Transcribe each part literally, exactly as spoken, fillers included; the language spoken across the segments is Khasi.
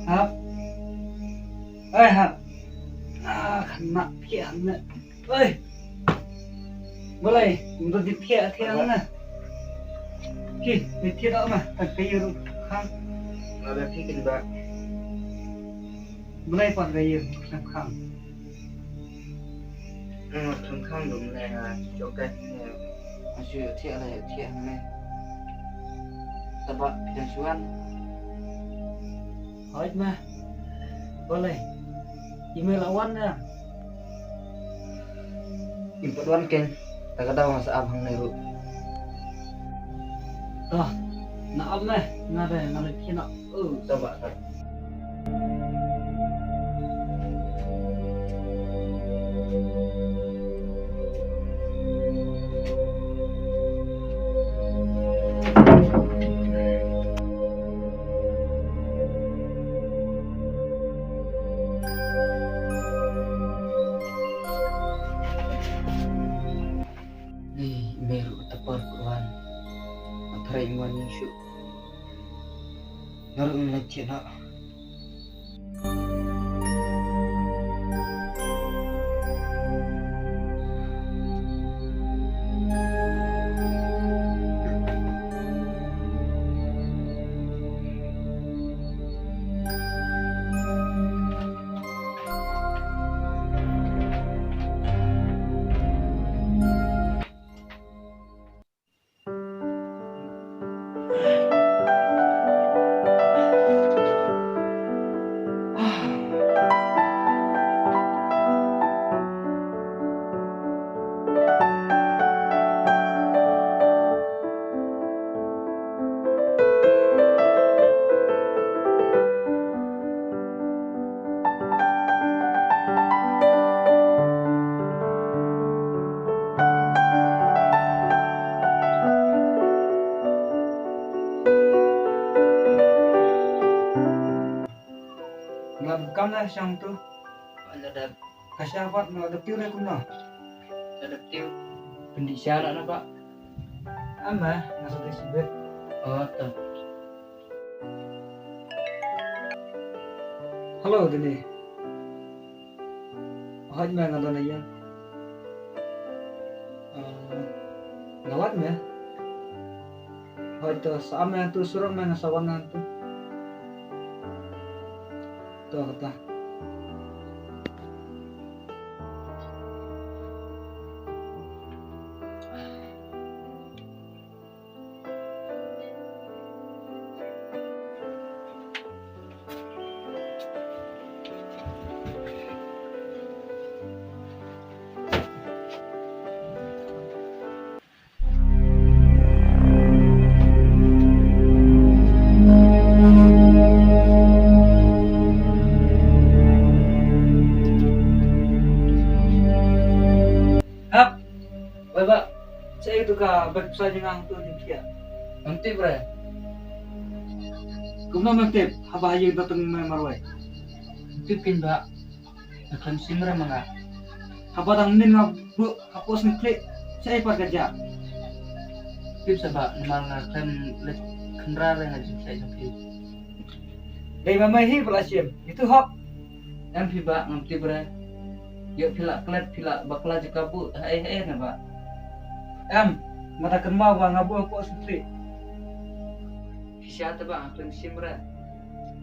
Hap. Oi, hap. Ah, khynnah thiah ne. Oi. Balei, ym don jingthiah thiah ne. Ki, jingthiah da ma, tang ka ïa ruh khang. Nga da ki kin ba. Balei pat ka ïa ruh khang. Nga khang khang dum ne ha, jong ka ne. Nga shu thiah ne, thiah ne. Taba phi dang shu wan. Hooid ma. Balei? I mei la wan ne? Im pat wan kein, ta ka daw nga sa ap hangne ruh. To, na ap me, nga de, nga leit thied noh. Oh, taba, taba. Ei, i mei ruh kata por ka wan. Nga tharai ym wan ïing shuh. Nga ruh ngan leit thied noh. Nga shong tu. Ba la dep. Ka sha pat nga la dep tiew ne kumno? La dep tiew. Pyndih sha la na ba. Ama nga sa dei sibit. Oh to. Hello Dini. Hoi me nga don ïa. Nga lait me. Hoi to sa me tu surok me nga sa wan tu. To kata. Hap. Wei ba. Sa itu ka bek sa jing ang tu jing kia. Ngam tip re. Kumno ngam tip. Haba haji datang mai marwai. Ngam tip kin ba. Ngam tip sim re manga. Haba dang nin ngam bu hapus ngam klik. Sa ipar kerja. Tip sa ba. Namar ngam khlem lek khendra re ngam jing sa jing klik. Dei ma mai hi bala sim. Itu hok. Em phi ba ngam tip re. Ïoh phi la klet phi la bakla jaka bu hai hai na ba. Em mata kynmaw ba nga bu ko sutri. Phi sha te ba ngam sim re.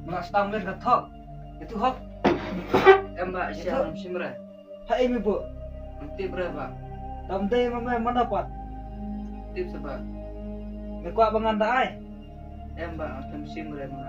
Mala stam len ka thok. Itu hok. Em ba sha ngam sim re. Hai mi bu. Ngam tip re ba. Tam dei ma mai mana pat. Tip sa ba. Me kwah ba ngan da ai. Em ba ngam sim re ma.